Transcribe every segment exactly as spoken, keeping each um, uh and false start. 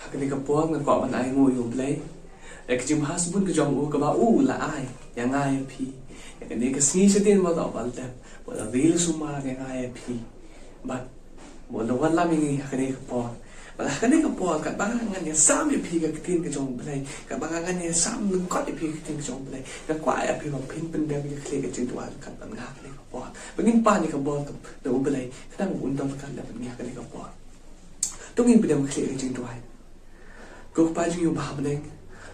Kane ka por nga kwah ban ai nguh ïa U Blei ïa ka jingbha sbun ka jong u kaba u la ai ïa nga ïa phi. Ïa kane ka sngi shadien ba la dep, ba la ril sumar ïa nga ïa phi. Bad ba la wanlam ïa ngi ha kane ka por. Bad ha kane ka por katba ngan ïasam ïa phi ka ktien ka jong U Blei, katba ngan ïasam lyngkot ïa phi ka ktien ka jong U Blei, nga kwah ïa phi ba phin pyndem ïa ka khlieh ka jingduwai ryngkat bad nga ha kane ka por. Ba ngin pan ïa ka bor na U Blei khnang un don ryngkat lem bad ngi ha kane ka por. To ngin pyndem ka khlieh ka jingduwai. Ko Kpa jong ngi uba ha bneng,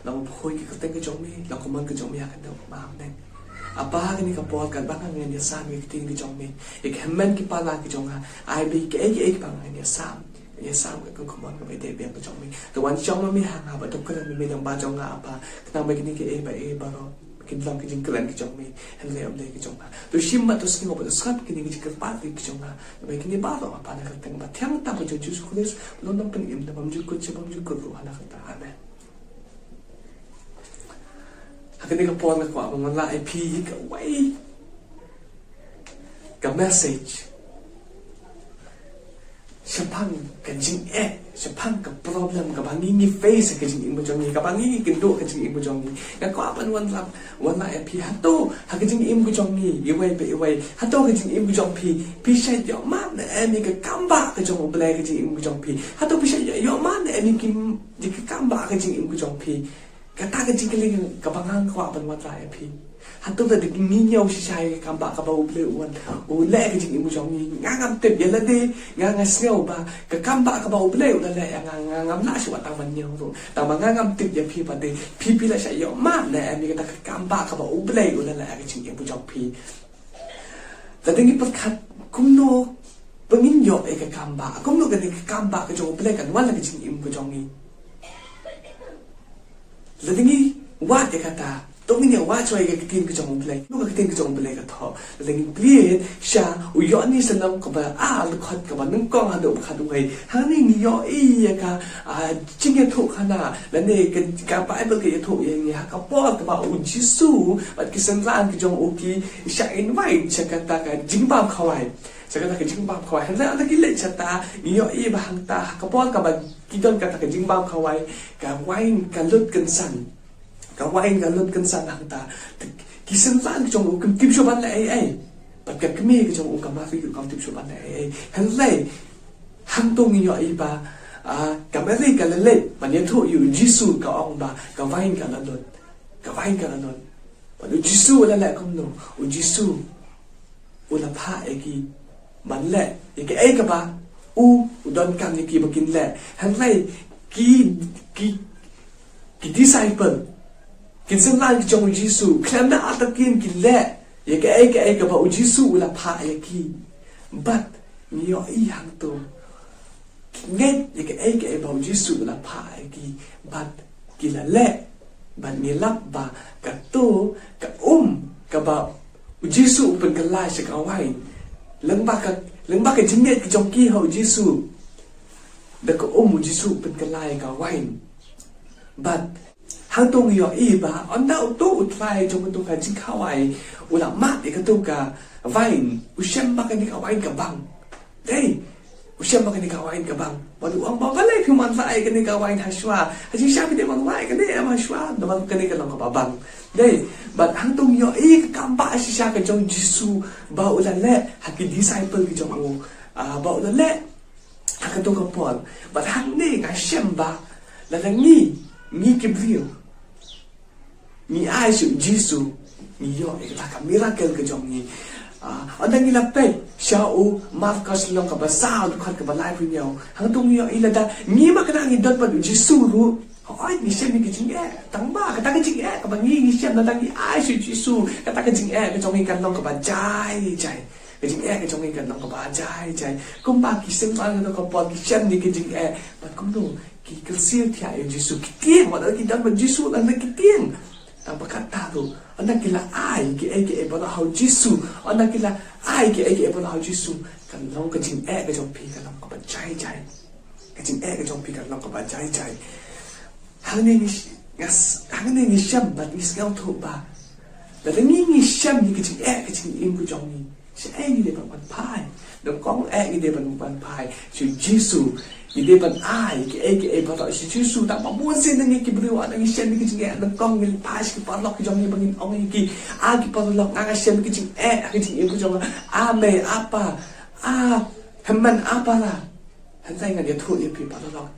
long ba phuh ïa ka kyrteng ka jong me, long ka mon ka jong me ha ka dei uba ha bneng. Apa, ha kane ka por katba ngan ïasam ïa ka ktien ka jong me, ïa ka hynmen ki para ki jong nga, ai ba ïa kaei kaei kaba ngan ïasam, ngan ïasam katkum ka mon kaba ïadei biang ka jong me. To wan shong ma me ha nga bad to kren ma me lyngba jong nga Apa, khnang ba kine kiei baei baroh kin long ki jingkren ki jong me, hynrei ym dei ki jong nga. To shim bad to sngew bad to sngap kine ki jingkyrpad ki jong nga, namar kine baroh nga pan ha ka kyrteng ba thiang tam ka jong U Jisu Khrist, ba long nongpynim na bymjukut sha bymjukut ruh, ha la ka kyrteng. Amen. Ha kane ka por nga kwah ban wanrah ïa phi kawei ka message shaphang ka jingeh, shaphang ka problem kaba ngi ngi face ha ka jingim ka jong ngi, kaba ngi ngi kynduh ha ka jingim ka jong ngi. Nga kwah ban wanrah, wanrah ïa phi, hato ha ka jingim ka jong ngi iwei pa iwei, hato ha ka jingim ka jong phi, phi shait ïohmad ne em ïa ka kam bah ka jong U Blei ha ka jingim ka jong phi? Hato phi shait ïohmad ne em ïa ki, ïa ka kam bah ha ka jingim ka jong phi? Kata ka jingkylli kaba nga kwah ban wanrah ïa phi. Hato lada ngi ñiew shisha ïa ka kam bah kaba U Blei u wan u leh ha ka jingim ka jong ngi, nga ngam tip ïa lade, nga nga sngew ba ka kam bah kaba U Blei u la leh ïa nga, nga ngam lah shuh tang ban ñiew ruh. Tang ba nga ngam tip ïa phi pat de, phi phi la shait ïohmad ne em ïa kata ka kam bah kaba U Blei u la leh ha ka jingim ka jong phi. Lada ngi pyrkhat kumno ba ngin ïoh ïa ka kam bah, kumno kane ka kam bah ka jong U Blei kan wan ha ka jingim ka jong ngi. Lada ngi wad ïa kata, to ngin ïa wad shuwa ïa ka ktien ka jong U Blei. Kumno ka ktien ka jong U Blei ka thoh? Lada ngi plie sha u Ïoannis lynnong kaba ar, dkhot kaba nyngkong haduh ba khatwei, hangne ngi ïohi ïa ka, ah, jingïathuhkhana, lane ka, ka Baibl ka ïathuh ïa ngi ha ka por kaba u Jisu bad ki synran ki jong u ki shah invite sha kata ka jingbam khawai. Sha kata ka jingbam khawai. Hynrei haba ki leit shata, ngi ïohi ba hangta ha ka por kaba ki don kata ka jingbam khawai, ka wain ka lut kynsan. Ka wain ka lut kynsan hangta. Ki synran ki jong u kim tip shuh ban leh ei ei. Bad ka kmie ka jong u ka Mari ruh kam tip shuh ban leh ei ei. Hynrei hangto ngi ïohi ba, ah, ka Mari ka la leit ban ïathuh ïa u Jisu, ka ong ba ka wain ka la lut. Ka wain ka la lut. Bad u Jisu u la leh kumno? U Jisu u la phah ïa ki ban leh ïa kaei kaba u, u donkam ïa ki ba kin leh. Hynrei ki, ki, ki disciple, ki synran ki jong u Jisu, khlem da artatien ki leh ïa kaei kaei kaba u Jisu u la phah ïa ki. Bad ngi ïohi hangto ki ngeit ïa kaei kaei ba u Jisu u la phah ïa ki bad ki la leh. Bad ngi lap ba kato ka um kaba u Jisu u pynkylla sha ka wain, lyngba ka, lyngba ka jingngeit ka jong ki ha u Jisu, da ka um u Jisu u pynkylla ïa ka wain. Bad hangto ngi ïohi ba ynda uto u trai jong kato ka jingkhawai u la mad ïa kato ka wain, u shem ba kane ka wain ka bang. Dei, u shem ba kane ka wain ka bang. Bad u ong ba balei phi wanrah ïa kane ka wain ha shuwa? Ha jingshisha phi dei ban wanrah ïa kane em ha shuwa, namar kane ka long kaba bang. Dei, bad hangto ngi ïohi ka kam bah shisha ka jong u Jisu ba u la leh ha ki disciple ki jong u. Ah, ba u la leh ha kato ka por. Bad hangne nga shem ba lada ngi, ngi ki briew ngi ai sha u Jisu, ngi ïoh ïa kata ka miracle ka jong ngi. Ah, ynda ngi la peit sha u Markos lynnong kaba saw, dkhot kaba laiphew hynñiew, hangto ngi ïohi lada ngi ma kane ngi don bad u Jisu ruh, hooid ngi shem ïa ka jingeh. Tang ba kata ka jingeh kaba ngi, ngi shem lada ngi ai sha u Jisu, kata ka jingeh ka jong ngi kan long kaba jai jai. Ka jingeh ka jong ngi kan long kaba jai jai. Kumba ki synran ha kato ka por ki shem ïa ka jingeh, bad kumno ki kyrsiew thiah ïa u Jisu, ki tieng, wat la ki don bad u Jisu lane ki tieng. Tang ba kata ruh, ynda ki la ai kiei kiei baroh ha u Jisu, ynda ki la ai kiei kiei baroh ha u Jisu, kan long ka jingeh ka jong phi kan long kaba jai jai. Ka jingeh ka jong phi kan long kaba jai jai. Hangne ngi sh-, ngas, hangne ngi shem bad ngi sngewthuh ba lada ngi, ngi shem ïa ka jingeh ka jingim ka jong ngi, shaei ngi dei ban wan phai? Nyngkong eh ngi dei ban wan phai sha u Jisu. Ngi dei ban ai kiei kiei baroh sha u Jisu. Tang ba bun sien na ngi ki briew, ngi shem ïa ki jingeh nyngkong, ngi phai sha ki paralok ki jong ngi ba ngin ong ïa ki, a ki paralok, nga nga shem ïa ki jingeh ha ka jingim ka jong nga. A mei, a pa, a hynmen, a para. Hynrei ngan ïathuh ïa phi paralok,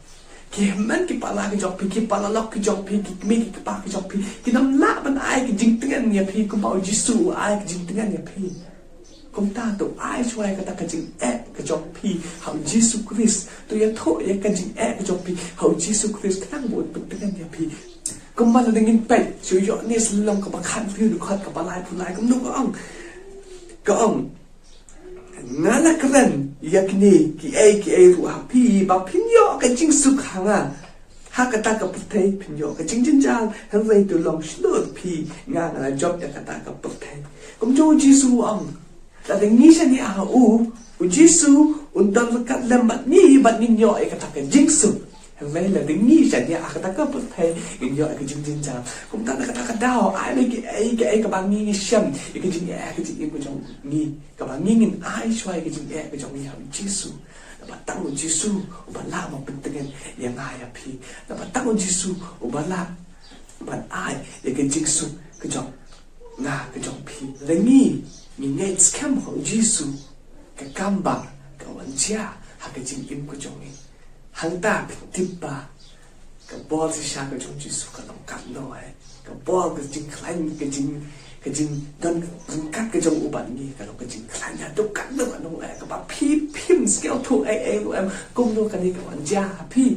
ki hynmen ki para ki jong phi, ki paralok ki jong phi, ki kmie ki kpa ki jong phi, kim lah ban ai ka jingtngen ïa phi kumba u Jisu u ai ka jingtngen ïa phi. Kumta to ai shuwa ïa kata ka jingeh ka jong phi ha u Jisu Khrist. To ïathuh ïa ka jingeh ka jong phi ha u Jisu Khrist, khnang ba un pyntngen ïa phi. Kumba lada ngin peit sha u Ïoannis lynnong kaba khathynriew, dkhot kaba laiphew lai, kumno ka ong? Ka ong, nga la kren ïa kine kiei kiei ruh ha phi, ba phin ïoh ka jingsuk ha nga. Ha kata ka pyrthei phin ïoh ka jingjynjar, hynrei to long shlur phi, nga nga la jop ïa kata ka pyrthei. Kumjuh u Jisu u ong, lada ngi shaniah ha u, u Jisu un don ryngkat lem bad ngi, bad ngin ïoh ïa kata ka jingsuk. Hynrei lada ngi shaniah ha kata ka pyrthei, ngin ïoh ïa ka jingjynjar. Kumta na kata ka daw, ai ba kiei kiei kaba ngi ngi shem ïa ka jingeh ka jingim ka jong ngi, kaba ngi ngin ai shuwa ïa ka jingeh ka jong ngi ha u Jisu. Naba tang u Jisu uba lah ban pyntngen ïa nga ïa phi. Naba tang u Jisu uba lah ban ai ïa ka jingsuk ka jong nga ka jong phi. Lada ngi ngi ngeit skhem ha u Jisu, ka kam ba ka wan jia ha ka jingim ka jong ngi. Hangta phin tip ba ka bor shisha ka jong u Jisu ka long katno, eh. Ka bor, ka jingkhlaiñ, ka jing, ka jingdon ryngkat ka jong u bad ngi ka long ka jingkhlaiñ haduh katno katno, eh, kaba phi phim sngewthuh ei ei ruh em kumno kane ka wan jia ha phi,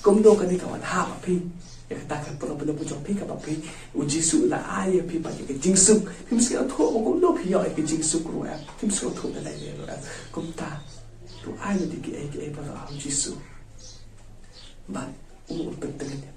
kumno kane ka wan hap ha phi. Ïa kata ka problem ka jong phi kaba phi, u Jisu u la ai ïa phi pat ïa ka jingsuk. Phim sngewthuh ba kumno phi ïoh ïa ka jingsuk ruh em, phim sngewthuh da lei lei ruh em. Kumta to ai lade kiei kiei baroh ha u Jisu, bad u un pyntngen ïa